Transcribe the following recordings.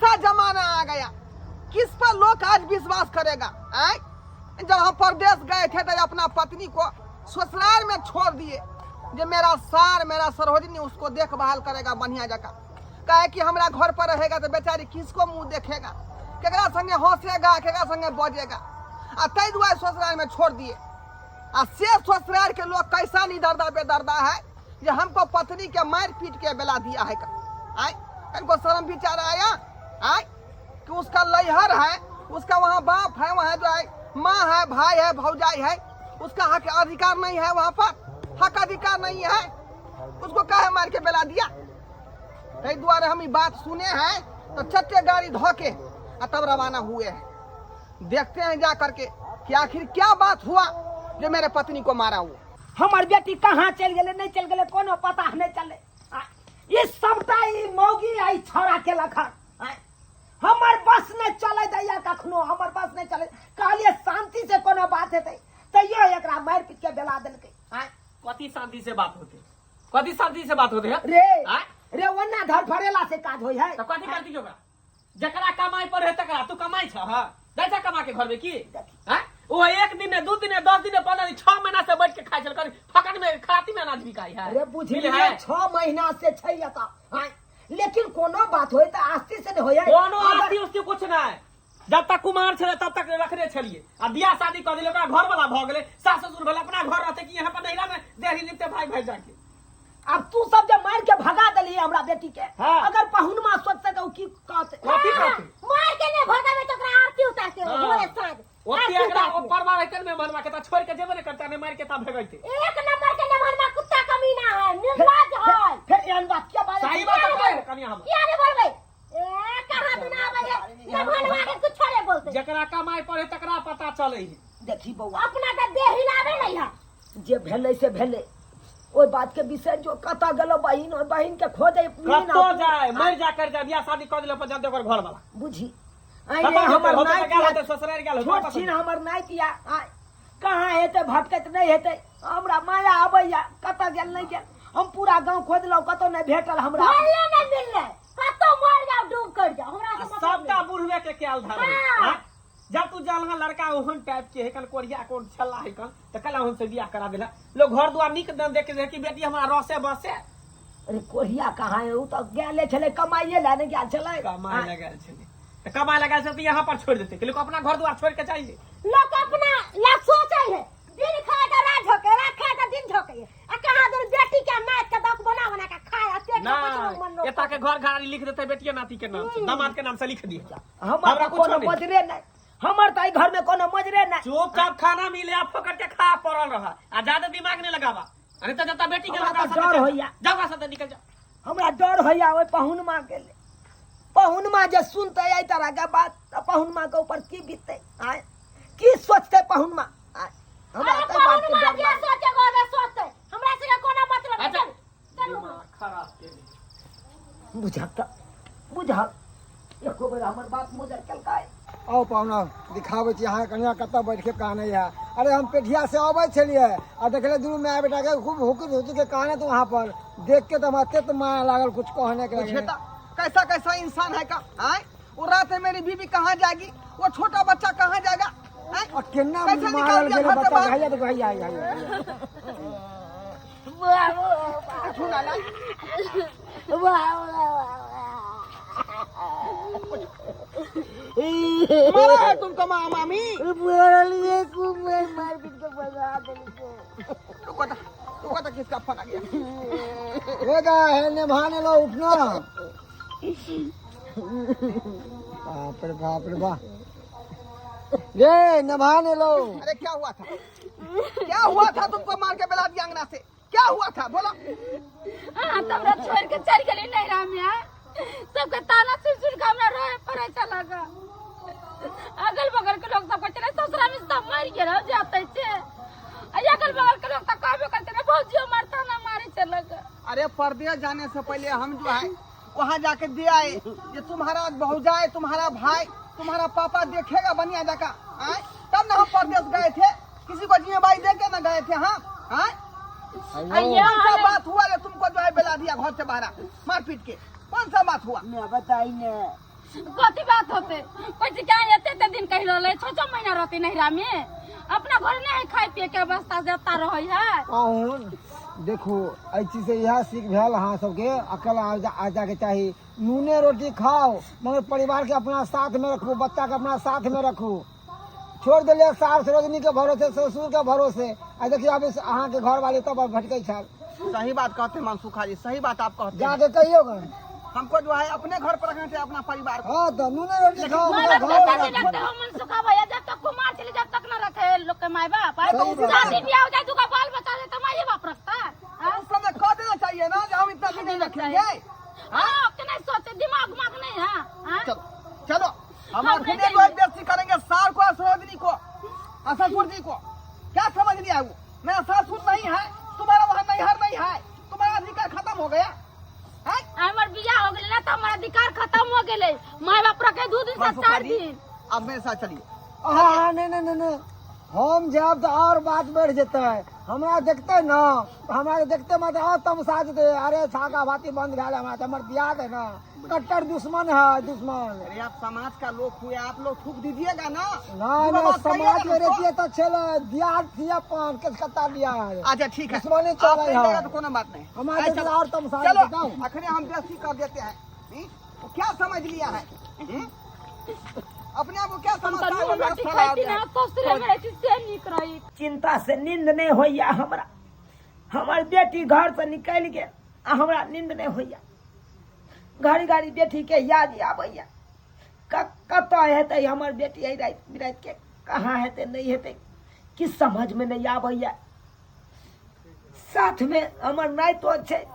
कैसा जमाना आ गया, किस पर लोग आज विश्वास करेगा? आए जब हम परदेश गए थे तो अपना पत्नी को ससुराल में छोड़ दिए, जे मेरा सार मेरा सरोजनी उसको देखभाल करेगा बढ़िया जगह। काहे कि हमरा घर पर रहेगा तो बेचारी किसको मुंह देखेगा, केकरा संगे हंसेगा, केकरा संगे बजेगा, आ ताहि दुआरे ससुराल में छोड़ दिए। आ से ससुराल के लोग कैसा निदर्दा बेदर्दा है जे हमको पत्नी के मार पीट के बेला दिया है। आय इनको शर्म विचार आया आय कि उसका लैहर है, उसका वहाँ बाप है, वहाँ जो है माँ है, भाई है, भौजाई है, उसका हक अधिकार नहीं है, वहाँ पर हक अधिकार नहीं है, उसको काहे मार के बेला दिया? ताहि दुआरे हम ई बात सुने हैं तो चट्टे गाड़ी धो के आ तब रवाना हुए हैं। देखते हैं जा करके कि आखिर क्या बात हुआ जो मेरे पत्नी को मारा हुआ। हमर बेटी कहाँ चलि गेलै, नहि चलि गेलै, कोनो पता नहि चललै। आ, ई सबटा ई मौगी आ ई छौड़ा केलक हन। आ, हमर बस नहि चलै दैया कखनो, हमर बस नहि चलै। कहलियै शांति से कोनो बात हेतै, तैयो एकरा मारि पीट के बेला देलकै। आ, कथी शांति से बात होते, कथी शांति से बात होते है? रे आँय? रे, ओना धरफड़ेला से काज होइ है? तऽ कथी करती ओकरा? जकरा कमाई पर है तकरा तू कमाई छ? हां, दै छ कमा के घर में की? हैं, ओ एक दिन ने, 2 दिन ने, 10 दिन ने, 15 दिन, 6 महीना से बैठ के खाइ छल, करी फकट में खाती में अनाज बिकाई है। अरे बुझलिए। मिले है? 6 महीना से छै एतऽ। आँय, लेकिन कोनो बात होय तऽ आस्ते से ने होय। कोनो अगर- आस्ती उस्ती कुछ नहीं। जब तक कुमार छले तब तक रखने छलिए, आ बियाह शादी कर दिले, ओकरा घर वाला भऽ गेलै, सास ससुर भेलै, अपना घर रहते कि यहाँ पर नैहरा में देहरी लिपते भाई भाई जाके? अब तू सब जे मार के भगा देली हमरा बेटी के, हाँ। अगर पहुनमा सोचते तऽ उ की कहते? कथी कहते? मार के ने भगावे तो ओकरा आरती उतारते हाँ। भोरे साँझ। ओते आरती एकरा उतारते। ओ परवा रहते ने मेहमानवा के, त छोड़ के जेबे ने करता ने, मार के ता भगैते। एक नंबर के नेमहनमा कुत्ता कमीना है, निर्लज है। फेर एहन बात क्या बात? सही बात है कनिया हम। किया नहीं बोलबै? ए कहाँ दुना आबै है, नेमहनमा के कुछ नहीं बोलते। जकरा कमाई पड़े तकरा पता चले है। देखी बौआ, अपना तऽ देह हिलाबे नहीं है। जे भेलै से भेलै, ओहि बात के विषय जो कतऽ गेलो बहिन, ओहि बहिन के खोजै कतो जाए, मर जा कर जा, बियाह शादी कर दिले पर जानते ओकर घर वाला। बुझी आइ कतऽ रे हमर होतै? नाति गेल या- होतै, ससुरारि गेल होतै, छोट कतऽ? छिन हमर नाति या आइ कहाँ हेतै, भटकैत नहि हेतै? हमरा माया आबैया, कतऽ गेल नहि गेल, हम पूरा गाँव खोजलहुँ, कतौ नहि भेटल हमरा। मिलले नहीं, मिलले कतौ मर जाओ, डूब कर जाओ, हमरा से मतलब सबटा नहीं। बुढ़वे के क्याल धर हाँ। है। जब तू जानला लड़का ओहन टाइप के है कन, कोरिया कोन छल्ला है कन, त कला ओहन से बियाह करा देला। लोग घर दुआर नीक दन देख के कि बेटी हमरा रसे बसे। अरे कोढ़िया कहाँ है, उ तऽ गेले छलै कमाइए लए ने गेल छलै। कमाए लगल छलै त कमाए लगल छलै त यहाँ पर छोड़ देते कि लोग अपना घर दुआर छोड़ के चाहिए। लोग अपना ला सोचे है, दिन खाए तो रात झोके, रात खाए तो दिन झोके, आ कहाँ दूर बेटी के नाच के दक बना बना के खाए आ पेट ना के कुछ मन लोग। एता के घर घरारी लिख देते, बेटिया नाती के नाम से, दामाद के नाम से लिख दिए। हमर हमरा तऽ कुछो कोनो नहि। मजरे नहि, हमर तऽ एहि घरमे कोनो मजरे नहि। चुपचाप खाना मिले आ फकट के खा पड़ल रहा आ ज्यादा दिमाग नहीं लगावा, अरे तो जता बेटी के हमरा लगा तऽ डर होइया। जाओ साथे निकल जा। हमरा डर होइया ओहि पहुनमा के लेल, पहुनमा जे सुनतै एहि तरह के बात तऽ पहुनमा के ऊपर की बीततै आँय, की सोचतै पहुनमा आँय? हमरा अरे तऽ बात के पहुनमा डर जे लागै। सोचे गो जे सोचते, हमरा से कोनो मतलब नहीं। अच्छा। चल चलू। दिमाग खराब के बुझक तऽ बुझक, एको बेर हमर बात मोजर केलकै? आउ पाहुना, दिखाबै छी अहाँके कनिया कतऽ बैठ के कानै है। अरे हम पेठिया से अबै छलियै आ देखले दुनू माय बेटा के खूब हुकुर हुकुर के कानत वहाँ पर, देख के तऽ हमरा एते माया लागल, कुछ कहने के पूछे नहीं। तो कैसा कैसा इंसान है का आए, वो रात में मेरी बीवी कहाँ जाएगी, वो छोटा बच्चा कहाँ जाएगा आए? आ केना कैसे निकाल मारल दिया गेलै घर से बच्चा? बाहर? हैया देखो, हैया हैया हैया। सुना ला। मारा है तुमको माँ मामी? रुको तो, रुको तो, किसका फोन आ गया? ए गा है ने भाने लो उठना, बाप रे बाप रे बाप रे नभाने लो। अरे क्या हुआ था, क्या हुआ था तुमको मार के बेला दिया अंगना से? क्या हुआ था, बोलो। अहाँ तऽ हमरा छोड़ि के चलि गेली नैहरा में, आँय? सबके ताना सुनि सुनि के हमरा रोए पड़ै छलक। अगल बगल के लोग सब कहै छलै ससुरा में सब मरि गेल हौ जाते छै, आ अगल बगल के लोग तऽ कहबे करते रहे, भौजियो मार ताना मारे छलक। अरे परदेश जाने से पहले हम जो है वहाँ जाके दे आए, ये तुम्हारा भौजाई, तुम्हारा भाई, तुम्हारा पापा देखेगा बनिया जाका आए, तब ना हम परदेश गए थे, किसी को जिम्मेदारी दे के ना गए थे। हाँ आए, कौन सा बात हुआ रे तुमको जो है बेला दिया घर से बाहर मार पीट के? कौन सा बात हुआ? ने बताई ने। कथी बात होते कोई क्या एते एते दिन कहि रहले छो छो महीना रहते नैहरा में अपना घर नहीं है खाए पिए के अवस्था जता रहे है। पाहुन देखू, एहि चीजसँ इएह सीख भेल अहाँ सबके, अकल आ जाके चाही। नूने रोटी खाओ मगर परिवारके अपना साथमे रखू, बच्चाके अपना साथमे रखू। छोड़ देलियै सार सरोजनी के भरोसे, ससुर के भरोसे, आ देखियौ अभी अहाँके घरवाली तब भटकै छल। सही बात कहते हैं मनसुखा जी, सही बात आप कहते हैं। जाके कहियौ गन। हमको जो है अपने घर पर रखना चाहिए अपना परिवार को। हाँ, तो नूने रोटी खाओ माय मगर बाप घर कते पर दिन रखू। रखते हो मनसुखा भैया? जब तक कुमार चले जब तक न रखे लोग के माय बाप। अरे तो उसी शादी ब्याह हो जाए दुका बाल बच्चा दे तो माय बाप रखता है। हाँ? उस समय कह देना चाहिए ना जो हम इतना दिन नहीं रखेंगे। हाँ, के नहीं सोचे, दिमाग उमाग नहीं है। हाँ? चलो चलो, हम हम अपने नहीं जो है बेइज्जती करेंगे सार को और सरोजनी को और ससुर जी को। क्या समझ लिया वो? मेरा ससुर नहीं है, तुम्हारा वहाँ नैहर नहीं है, तुम्हारा अधिकार खत्म हो गया है? हमर बियाह हो गेलै ना तऽ हमर अधिकार खत्म हो गेलै। माय बाप रखे 2 दिन से मनसुखा 4 जी, दिन। आप मेरे साथ चलिए। हाँ, नहीं नहीं नहीं नहीं, हम जायब तऽ आओर बात बढ़ि जेतै। हमरा देखतै ने तऽ हमरा देखते मात्र आओर तमसा जेतै। अरे छाका भाती बंद भेल हमरा तऽ हमर दियाद है ना, कट्टर दुश्मन है, दुश्मन। अरे आप समाज का लोग हुए, आप लोग थूक दीजिएगा ना। ना बुरा ना, बात कहिएगा समाज में ना उसको। रहती तो छेलै दियाद थी अपन कचकत्ता दियाद। अच्छा ठीक है, दुश्मनी आप चलै नहीं है। जाएगा तो कोनो बात नहीं। हमारे अरे तो चलो, और तमसा चलो जेतै, जाउ। अखने हम बेइज्जती कर देते हैं। वो क्या समझ लिया है? अपने आप को क्या हम समझता तऽ है? नून रोटी खैती ना, ससुरे में रहती से नीक रही। चिंता से नींद नहीं होइया हमरा। हमर बेटी घर से निकलि गेल आ हमरा नींद नहीं होइया। घड़ी घड़ी बेटी के याद आबैया। कतऽ हेतै हमर बेटी एहि राति बिराति के, कहाँ हेतै नहीं हेतै कि समझ में नहीं आबैया। साथ में हमर नाइतो छै,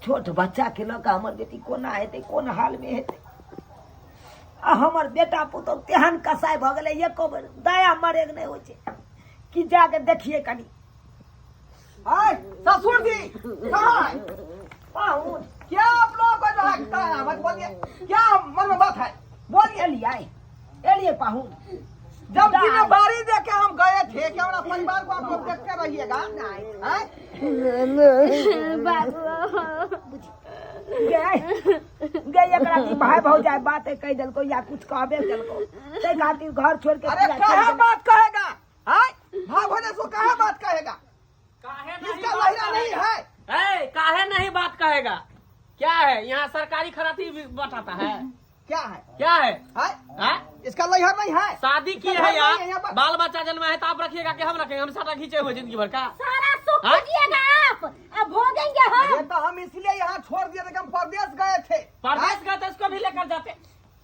छोट बच्चा के लऽ कऽ हमर बेटी कोना हेतै, कोन हाल में हेतै। आ हमर बेटा पुतहु तेहन कसाई भऽ गेलै, एको बेर दया मरेग नहि होइ छै कि जाके देखिए कनी। आय, ससुर जी कहाँ है? पाहुन क्या आप लोगों को जो है कहाँ है? मत बोलिए, क्या मन में बात है बोलिए। एलियै एलियै पाहुन। जब जिम्मेदारी दे के हम गए थे कि हमारा परिवार को आप लोग देखते रहिएगा, हैं? बाबू गए गए एकरा की भाई भौजाई बात कहि देलको या कुछ कहबे केलको, ताहि खातिर घर छोड़ के अरे पूरा काहे चलि गेलै। बात कहेगा? हैं? भाव भौजाई से काहे बात कहेगा? काहे नहीं इसका बात लहरा नहीं कहेगा? है। ए, काहे नहीं बात कहेगा? क्या है यहाँ सरकारी खराती भी बटाता है? क्या है? क्या है? है? हैं? इसका लहर नहीं है। शादी की इसका है घर नहीं यार, है यहाँ पर। बाल बच्चा जन्मा है तो आप रखिएगा कि हम रखेंगे? हम सारा खींचे हुए जिंदगी भर का सारा सुख हाँ? खोजिएगा आप, अब भोगेंगे हम। ये तो हम इसलिए यहाँ छोड़ दिए थे कि हम परदेश गए थे। परदेश गए तो इसको भी लेकर जाते।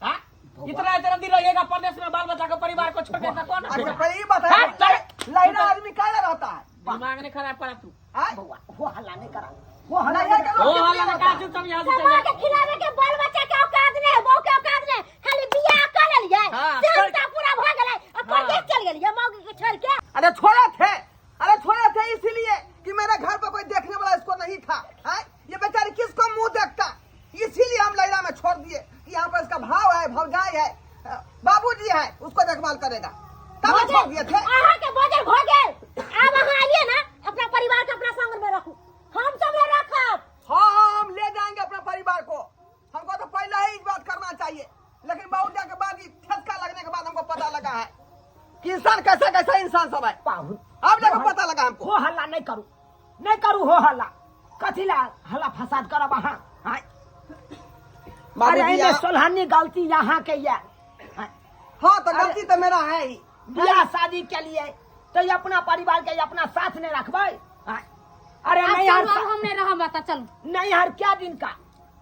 हाँ? इतना इतना दिन रहिएगा परदेश में, बाल बच्चा को परिवार को छोड़ के तो कौन अच्छा रखेगा? पहले ये बताए, हाँ, चल। लहरा आदमी काहे रहता है? दिमाग नहीं खराब करा तू। हाँ? बौआ, हो हल्ला नहीं करा, हो हल्ला लहरा नहीं के करा। लोग ओ हल्ला कितने ना रहता का है? चुपचाप यहाँ से चल कमा जा। के खिलावे के बाल बच्चा के औकात नहीं है, बहू के औकात नहीं, खाली बियाह कर लेलियै, हाँ, सेहनता पूरा भ गेलै आ परदेश चल गेलियै मौगी के छोड़ के। अरे छोड़े थे, अरे छोड़े थे इसीलिए कि मेरे घर पर कोई देखने वाला इसको नहीं था। हैं? ये बेचारी किसको मुंह देखता, इसीलिए हम लैला में छोड़ दिए कि यहाँ पर इसका भाव है, भौजाई है, बाबूजी है, उसको देखभाल करेगा, तब हम छोड़ दिए थे। अहाँ के भोजन भ गेल, आब अहाँ आइए ना, अपना परिवार के अपना संग में रखू, हम सब ले रखब। हाँ हाँ, हम ले जाएंगे अपना परिवार को। हमको तो पहले ही इस बात करना चाहिए, लेकिन बाबूजा के बाद ही ठेसका लगने के बाद हमको पता लगा है कि इंसान कैसा कैसा इंसान सब है। पाहुन अब देखो पता लगा हमको। हो हल्ला नहीं करू, नहीं करू हो हल्ला, कथी ला हल्ला फसाद करब अहाँ? आँय? अरे बाबूजी एहिमे सोलहनी गलती यहाँ के ये। आँय? हाँ तो गलती तो मेरा है ही। बियाह शादी के लिए तो ये अपना परिवार के अपना साथ नहीं रखबै? आँय? अरे अब नहीं यार, चलू, अब हम नहीं रहब एतऽ, चलू। नहीं यार, क्या दिन का?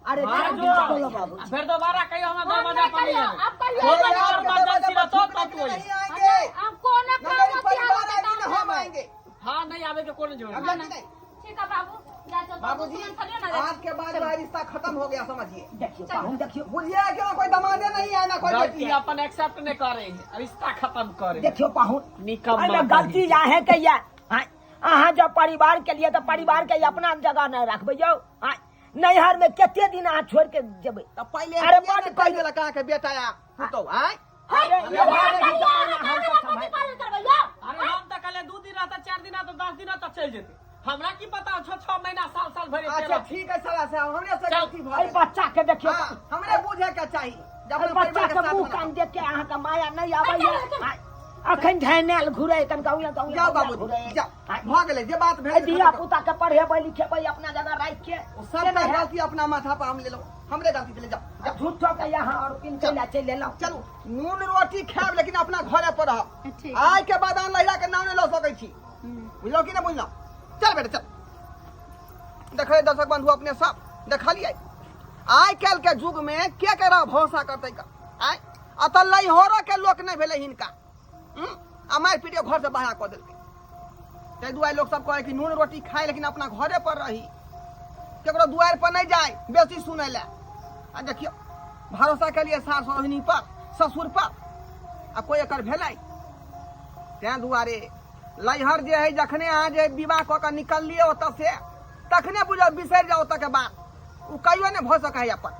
अरे हाँ, क्या जो। दिन का? बोलो बाबू। फिर दोबारा कहियो हमरा हम दरवाजा नहीं पर नहीं कहियो, आवे। अब कहियो, कोई अब और कहियो। मर्जेंसी रहतो तब तू नहीं अइहे। आएंगे, अब कोनो ना काम मेरी होती परिवार हालत आएगी ना हम आएंगे। आएंगे। हाँ नहीं आवे के कोनो जरूरत समझा कि नहीं? ठीक है बाबू, जा चल, बाबूजी दुश्मन छलियो ना, आज के बाद वह रिश्ता खत्म हो गया, समझिए। देखियो पाहुन, देखियो, बुझिए कि वहाँ कोई दमादे नहीं है ना कोई बेटी गलती है। अपन एक्सेप्ट नहीं करे, रिश्ता खत्म करे। देखियो पाहुन, निकम्मा एहिमे गलती अहें के ये। आँय, अहाँ जब परिवार के लिए तो परिवार के अपना जगह नहीं रखबै यौ। आँय, नैहर में कते दिन अहाँ छोड़ के जेबै? तो पहले अरे ये बड ना कह देलक अहाँके बेटा या पुतहु, आँय? अरे अरे ये बाप रे, जमाना हम सब संभाल- पालन करबै यौ। अरे हम तऽ कहले 2 दिन रहता, 4 दिन रहता, 10 दिन रहता, चलि जेतै। हमरा की पता 6 6 महीना साल साल भरि अच्छा ठीक है साला साहब, हमरे से चल। गलती भऽ एहि गेल। बच्चा के देखियो। हाँ, हमरे बुझे के चाही। जब एहि अपना बच्चा परिवार के के साथ मुंह बनाओ। कान देख के अहाँके माया नहि आबैया। अखन धैनाल घुरे कन गाँव गाँव जाओ बाबूजी जाओ, भऽ गेलै जे बात भेल। धिया पुता के पढ़ेबै लिखेबै अपना जगह राखि के। सबटा गलती अपना माथा पर हम लेलहुँ, हमरे गलती छलै। जाओ जाओ। झूठो के यहाँ और पिन चलि चलि एलहुँ। चलू, नून रोटी खायब लेकिन अपना घरे पर रहब। ठीक। आइ के बाद अहाँ लहिरा के नाम नहि लऽ सकै छी, बुझलहुँ कि नहि बुझलहुँ? चल बेटा चल। देखै दर्शक बंधु, अपने सब देखलियै आइ काल्हि के युग में के केरा भरोसा करतै? आइ अतऽ लैहरो के लोक नहि भेलै हिनका। आ मारि पीट के घर से बाहर कऽ देलकै। ताहि दुआरे लोक सब कहै कि नून रोटी खाइ लेकिन अपना घरे पर रही, केकरो दुआरि पर नहि जाय बेसी सुनै लए। आ देखियौ, भरोसा केलियै सास सरोहिनी पर, ससुर पर, आ कोइ एकर भेलै? ताहि दुआरे लैहर जे है, जखने अहाँ जे विवाह कऽ के निकललियै ओतऽ से, तखने बुझो बिसरि जाउ ओतऽ के बात, ओ कहियो नहि भऽ सकै है अपन।